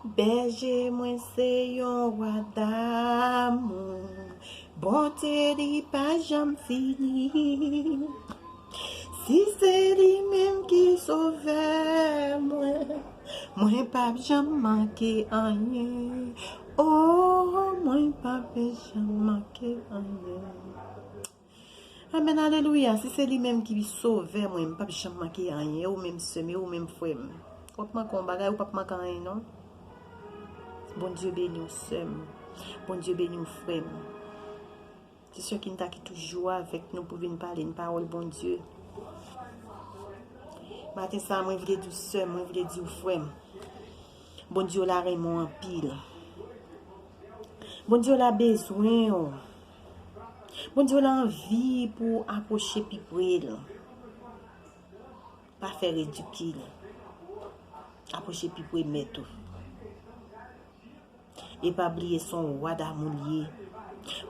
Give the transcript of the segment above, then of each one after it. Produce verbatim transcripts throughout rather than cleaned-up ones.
Bèje mwen se yon wa damou. Bonte li pa janm fini. Si se li menm ki sovè mwen, mwen p ap janm manke anyen. Oh, mwen p ap janm manke anyen. Amèn, alelouya. Si se li menm ki sovè mwen, m p ap janm manke anyen. E ou menm sè m, e ou menm frè m. W ap manke yon bagay, ou p ap manke anyen, non. Bondye beni w, sè m. Bondye beni w, frè m. Se sè Kinta ki toujou avèk nou pou vin pale n pawòl Bondye. Maten sa a, mwen vle di w, sè m, mwen vle di w, frè m. Bondye w la renmen w anpil. Bondye w la bezwen w. Bondye w la anvi pou w apwoche pi pre l. Pa fè ridikil. Apwoche pi pre Mèt ou. E pa bliye se yon wa damou l ye.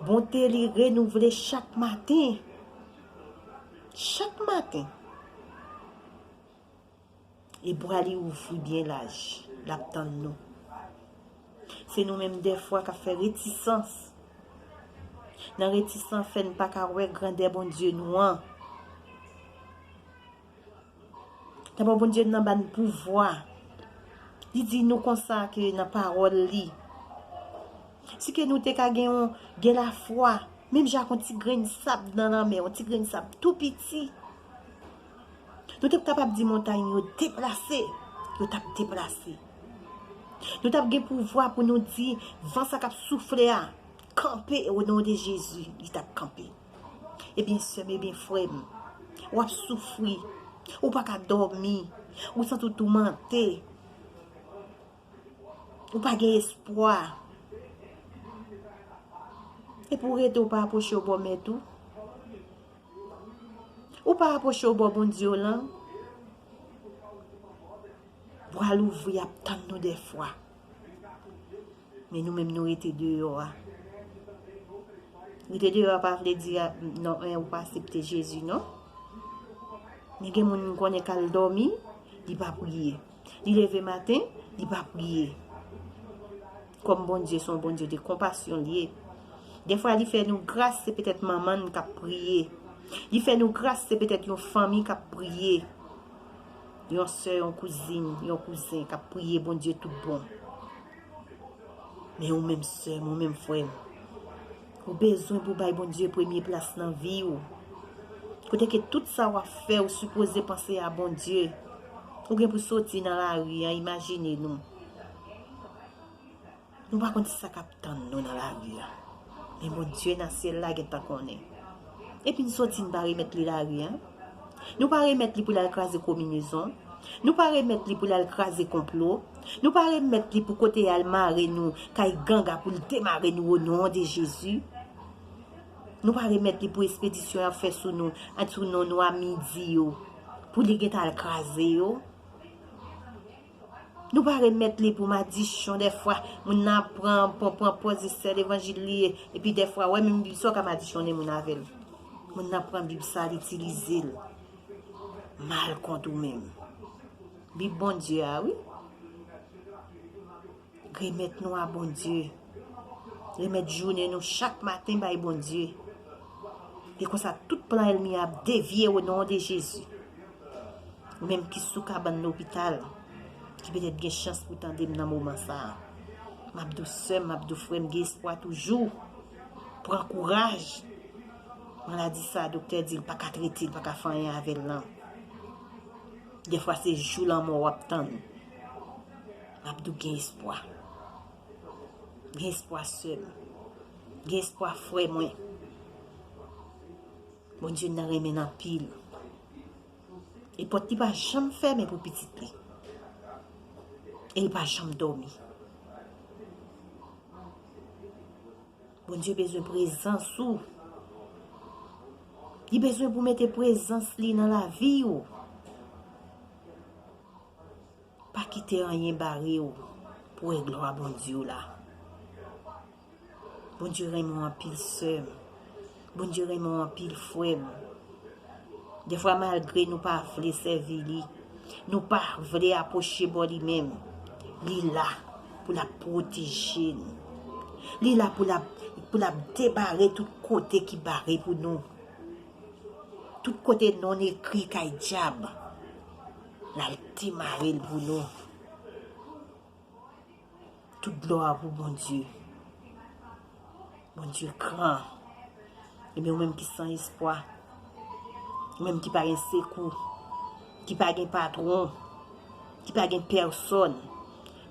Bonte li renouvle chak maten. Chak maten. E bra li ouvri byen laj. L ap tann nou. Se nou menm dèfwa k ap fè retisans. Nan retisans fè n pa ka wè grandè Bondye nou an. Dabò, Bondye nan ba n pouvwa. Li di nou konsa ke nan pawòl li, si ke nou te ka gen yon, gen lafwa, menm jan ak yon ti grenn sab nan lanmè, yon ti grenn sab tou piti, nou te kapab di montay yo deplase, yo t ap deplase. Nou t ap gen pouvwa pou nou di van sa k ap soufle a, kanpe, o non de Jezi, li t ap kanpe. Ebyen, sè m, ebyen, frè m, w ap soufri. Ou pa ka dòmi. Ou santi w toumante. Ou pa gen espwa. Epi w rete, ou pa apwoche w bò Mèt ou. Ou pa apwoche w bò Bondye w lan. Bra l ouvri ap tann nou dèfwa. Men nou menm nou rete deyò a. Rete deyò a pa vle di a, non, en, ou pa aksepte Jezi, non. Men gen moun m konnen k al dòmi, li pa priye. Li leve maten, li pa priye. Kòm Bondye se yon Bondye de konpasyon li ye. Dèfwa li fè nou gras, se petèt manman n k ap priye. Li fè nou gras, se petèt yon fanmi k ap priye. Yon sè, yon kouzin, yon kouzen k ap priye Bondye tout bon. Men ou menm sè m, ou menm frè m, ou bezwen pou bay Bondye premye plas nan vi w. Kote ke tout sa w ap fè, ou sipoze panse a Bondye. Ou gen pou soti nan lari an, imajine nou. Nou pa konn sa k ap tann nou nan lari a. Men Bondye nan syèl la gentan konnen. Epi n soti, n pa remèt li lari a. Nou pa remèt li pou l al kraze kominezon. Nou pa remèt li pou l al kraze konplo. Nou pa remèt li pou kote y al mare nou kay ganga pou l demare nou o non de Jezi. Nou pa remèt li pou espedisyon y ap fè sou nou, sou non nou a midi yo, pou li gentan al kraze yo. Nou pa remèt li pou madichon dèfwa. Moun nan ap pran, pran, pran pòz se sè levanjil li ye. Epi dèfwa, wè menm Bib sa w ka madichonnen moun avè l. Moun nan pran Bib sa, l itilize l mal kont ou menm. Bib Bondye a, wi. Remèt nou a Bondye. Remèt jounen nou chak maten bay Bondye. E konsa, tout plan ènmi a ap devye o non de Jezi. Ou menm ki sou kabann lopital, ki petèt gen chans pou tande m nan moman sa a. M ap di w sè m, m ap di w frè m, gen espwa toujou. Pran kouraj. Maladi sa a, doktè di l pa ka trete, l pa ka fè anyen avè l lan. Dèfwa se jou lanmò w ap tann. M ap di w gen espwa. Gen espwa sè m. Gen espwa frè mwen. Bondye nan renmen n anpil. E pòt li pa janm fèmen pou pitit li. E li pa janm dòmi. Bondye bezwen prezans ou. Li bezwen pou mete prezans li nan lavi w. Pa kite anyen bare w pou wè glwa Bondye w la. Bondye renmen w anpil, sè m. Bondye renmen w anpil, frè m. Dèfwa, malgre nou pa vle sèvi li, nou pa vle apwoche bò li menm, li la. pou l ap pwoteje n. Li la pou l ap, pou l ap debare tout kote ki bare pou nou. Tout kote non ekri kay dyab, l al demare l pou nou. Tout glwa pou Bondye. Bondye gran. Ebyen, ou menm ki san espwa, ou menm ki pa gen sekou, ki pa gen patwon, ki pa gen pèsòn,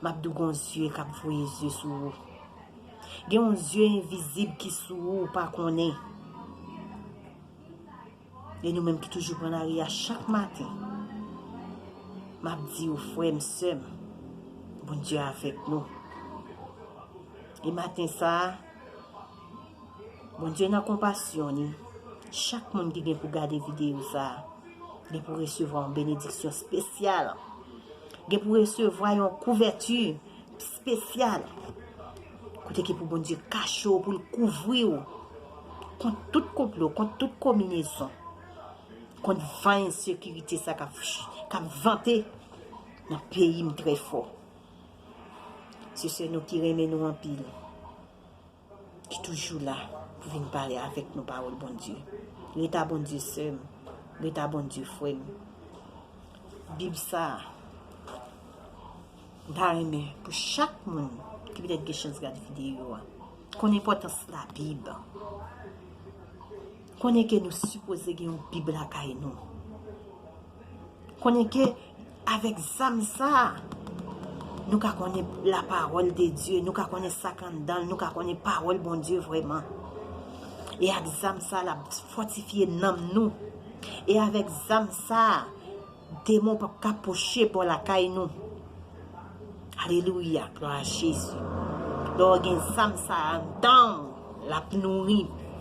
m ap di w gen yon zye k ap voye zye sou ou. Gen yon zye envizib ki sou ou, ou pa konnen. E nou menm ki toujou pran lari a chak maten, m ap di w, frè m, sè m, Bondye avèk nou. E maten sa a, Bondye nan konpasyon li, chak moun ki gen pou gade videyo sa a, gen pou resevwa yon benediksyon espesyal. Gen pou resevwa yon kouvèti espesyal. Kote ki pou Bondye kache w, pou l kouvri w kont tout konplo, kont tout konbinezon, kont van ensekirite sa k ap, k ap vante nan peyi m trè fò. Se sè nou ki renmen nou anpil, ki toujou la pou vin pale avèk nou pawòl Bondye. Ret a Bondye, sè m. Ret a Bondye, frè m. Bib sa a, m ta renmen pou chak moun ki petèt gen chans gade videyo a, konn enpòtans Labib. Konnen ke nou sipoze gen yon Bib lakay nou. Konnen ke avèk zam sa a, nou ka konnen la parole de Dieu, nou ka konnen sa k anndan l, nou ka konnen pawòl Bondye vrèman. E ak zam sa a, l ap fòtifye nanm nou. E avèk zam sa a, demon p ap ka pwoche bò lakay nou. Alelouya, glwa a Jezi. Lè w gen zam sa a anndan w, l ap nouri,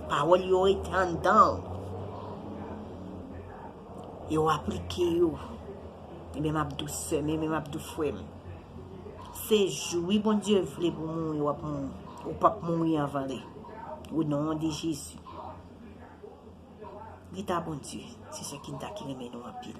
pawòl yo rete anndan w. E w aplike yo. Ebyen, m ap di w sè m, ebyen, m ap di w frè m. Se jou, wi, Bondye vle pou w mouri, w ap mouri. Ou p ap mouri anvan lè. O non de Jezi. Ret a Bondye, se sè Kinta ki renmen nou anpil.